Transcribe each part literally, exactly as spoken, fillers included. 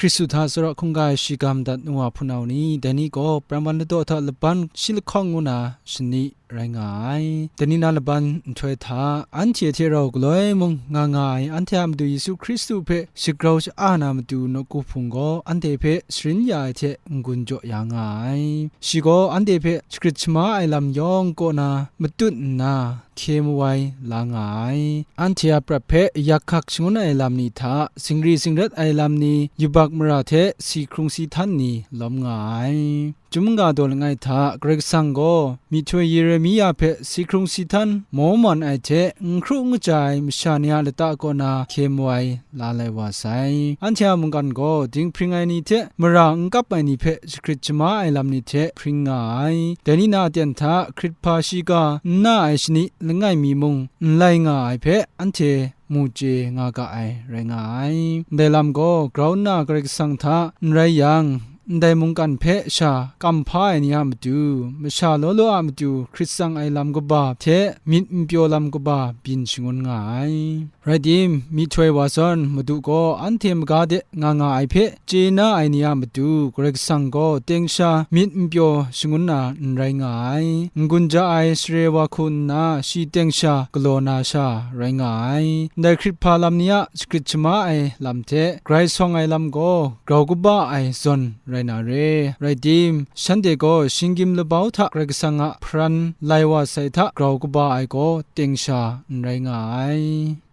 Hkristu hta tsawra hkungga ai shiga madat nu wa hpunau ni, dai ni gaw pran wan ladaw hta laban shi lahkawng ngu na shani rai nga ai. Dai ni na laban nhtoi hta, anhte hte rau galoi mung nga nga ai, anhte a Madu Yesu Hkristu hpe shagrau sha-a na matu nawku hpung gaw, anhte hpe sharin ya ai hte n-gun jaw ya nga ai. Shi gaw anhte hpe shagrit shama ai lam yawng kaw na matut nna, hkye mawai la nga ai. Anhte a prat hpe yak hkak shangun ai lam ni hta, singri singrat ai lam ni, yubak mara hte si hkrung si htan ni lawm nga ai. Chyum ga daw langai hta, Karai Kasang gaw myihtoi Yeremia hpe si hkrung si htan maw man ai hte, n hkru n kaja ai masha ni a lata kaw na hkye mawai la lai wa sai. Anhte a mungkan gaw dinghpring ai ni hte mara n kap ai ni hpe shagrit shama ai lam ni hte hpring nga ai. Dai ni na aten hta hkrit hpa shiga n na ai shani langai mi mung n lai nga ai hpe anhte mu chye nga ga ai rai nga ai. Ndai lam gaw grau nna Karai Kasang hta n rai yang, ndai mungkan hpe sha kam hpa ai ni a matu, masha law law a matu hkrit tsang ai lam kaba hte myit n pyaw lam kaba byin shangun nga ai. Rai tim, myihtoi wa zawn Madu gaw anhte maga de nga nga ai hpe chye na ai ni a matu, Karai Kasang gaw teng sha myit n pyaw shangun na n rai nga ai. N-gun ja ai share wa hku nna, shi teng sha galaw na sha rai nga ai. Ndai hkrit hpa lam ni a shagrit shama ai lam hte grai sawng ai lam gaw grau kaba ai zawn rai na re. Rai tim, shanhte gaw shinggyim labau hta Karai Kasang a hparan lai wa sai hta grau kaba ai gaw teng sha n rai nga ai.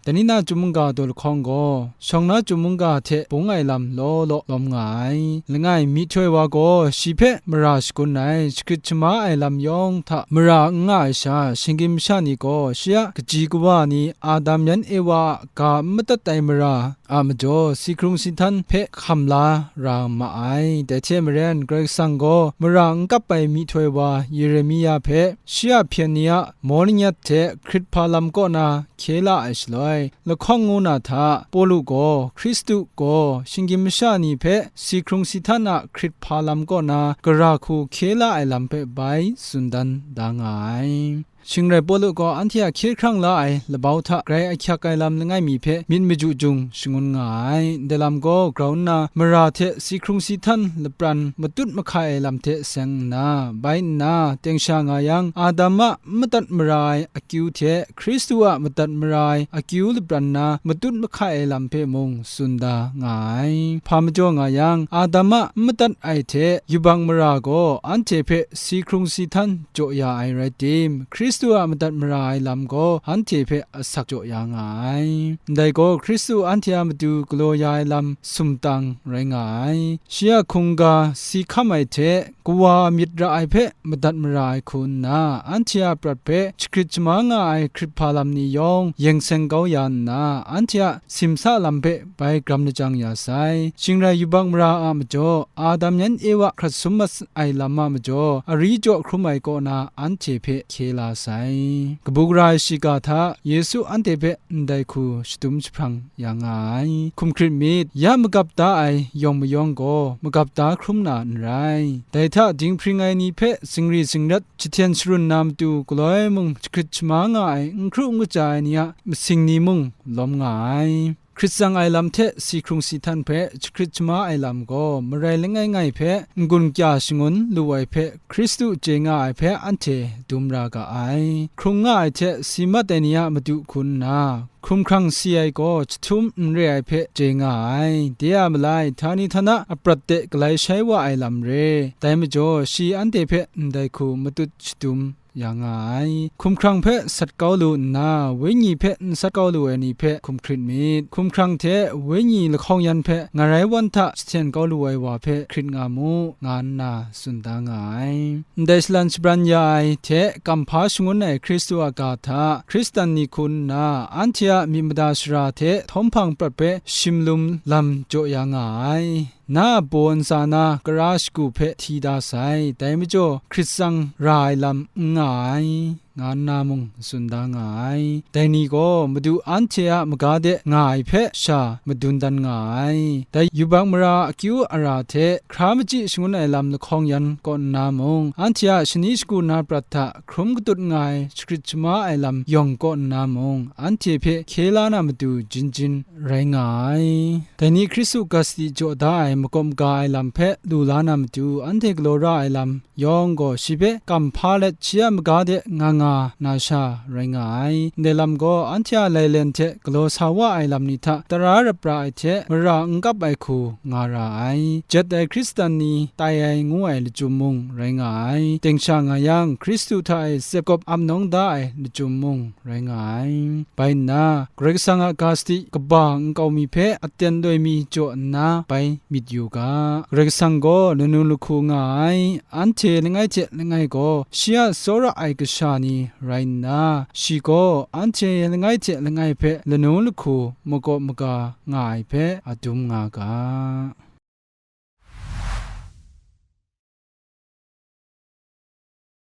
Dai ni na chyum mungga daw lahkawng gaw, shawng na chyum mungga hte bung ai lam law law lawm nga ai. Langai, myihtoi wa gaw shi hpe mara shagun ai, shagrit shama ai lam yawng hta mara n nga ai sha, shinggyim masha ni gaw shi a kaji kawa ni, Adam yan Ewa a ga n madat ai mara a majaw, si hkrung si htan hpe hkam la ra ma ai. Dai hte maren, Karai Kasang gaw mara n kap ai myihtoi wa Yeremia hpe, shi a hpyen ni a maw lanyat hte hkrit hpa lam kaw na hkye la ai shaloi, lahkawng ngu na hta, Pawlu gaw Hkristu gaw shinggyim masha ni hpe si hkrung si htan a hkrit hpa lam kaw na gara hku hkye la ai lam hpe bai tsun dan da nga ai. Shing rai Pawlu gaw anhte a hkye hkrang la ai labau hta grai ahkyak ai lam langai mi hpe myit maju jung shangun nga ai. Ndai lam gaw grau nna mara hte si hkrung si htan lapran matut mahkai ai lam hte seng nna, bai nna, teng sha nga yang, Adam a n madat mara ai akyu hte Hkristu a madat mara ai akyu lapran na matut mahkai ai lam hpe mung tsun da nga ai. Hpa majaw nga yang, Adam a n madat ai hte yubak mara gaw anhte hpe si hkrung si htan jaw ya ai rai tim, Hkristu a madat mara ai lam gaw anhte hpe asak jaw ya nga ai. Ndai gaw Hkristu anhte a matu galaw ya ai lam sumtang rai nga ai. Shi a hkungga si hkam ai hte, kawa myit ra ai hpe madat mara ai hku nna, anhte a prat hpe shagrit shama nga ai hkrit hpa lam ni yawng yeng seng kau ya nna, anhte a simsa lam hpe bai gram lajang ya sai. Shing rai yubak mara a majaw, Adam yan Ewa hkrat sum mat ai lam a majaw, ari jaw hkrum ai kaw na anhte hpe hkye la sai. Kabu gara ai shiga hta Yesu anhte hpe ndai hku shadum jahprang ya nga ai. Hkum hkrit myit, ya magap da ai yawng mayawng gaw magap da hkrum na n rai. Dai hta dinghpring ai ni hpe zingri zingrat jahten sharun na matu galoi mung jahkrit shama nga ai n hkru n kaja ai ni a masing ni mung lawm nga ai. Hkrit tsang ai lam hte si hkrung si htan hpe jahkrit shama ai lam gaw marai langai ngai hpe n-gun kya shangun lu ai hpe Hkristu chye nga ai hpe anhte dum ra ga ai. Hkrung nga ai hte si mat ai ni a madu hku nna, hkrung hkrang si ai gaw jahtum n re ai hpe chye nga ai. De a malai, htani htana aprat de galai shai wa ai lam re. Dai majaw, shi anhte hpe ndai hku matut shadum ya nga ai. Hkum hkrang hpe sat kau lu nna, wenyi hpe n sat kau lu ai ni hpe hkum hkrit myit. Hkum hkrang hte wenyi lahkawng yan hpe ngarai wan hta jahten kau lu ai wa hpe hkrit nga mu, nga nna tsun da nga ai. Ndai shalan shabran ya ai hte kamhpa shangun ai Hkristu a ga hta Hkristan ni hku nna, anhte a myit mada sara hte htawm hpang prat hpe shim lum lam jaw ya nga ai. Na a baw ntsa na kara shagu hpe hti da sai, dai majaw hkrit tsang ra ai lam n nga ai. nga nna mung tsun da nga ai. Dai ni gaw Madu anhte a maga de nga ai hpe sha madun dan nga ai. Dai yubak mara akyu ara hte hkra machyi shangun ai lam lahkawng yan kaw nna mung, anhte a shani shagu na prat hta hkrum katut nga ai shagrit shama ai lam yawng kaw nna mung, anhte hpe hkye la na matu jin jin rai nga ai. Dai ni Hkristu ga sadi jaw da ai makawp maga ai lam hpe lu la na matu, anhte galaw ra ai lam yawng gaw shi hpe kam hpa let, shi a maga de nga nga na sha rai nga ai. Ndai lam gaw anhte a lailen hte galaw sa wa ai lam ni hta tara rap ra ai hte mara n kap ai hku nga ra ai. Jet ai Hkristan ni tai ai ngu ai lachyum mung rai nga ai. Teng sha nga yang, Hkristu hta e tsep gawp ap nawng da ai lachyum mung rai nga ai. Bai nna, Karai Kasang a ga sadi kaba nkau mi hpe aten loi mi jaw nna bai myit yu ga. Karai Kasang gaw lanu lahku nga ai, anhte langai hte langai gaw shi a tsawra ai kasha ni rai nna, shi gaw anhte langai hte langai hpe lanu lahku makawp maga nga ai hpe a dum nga ga.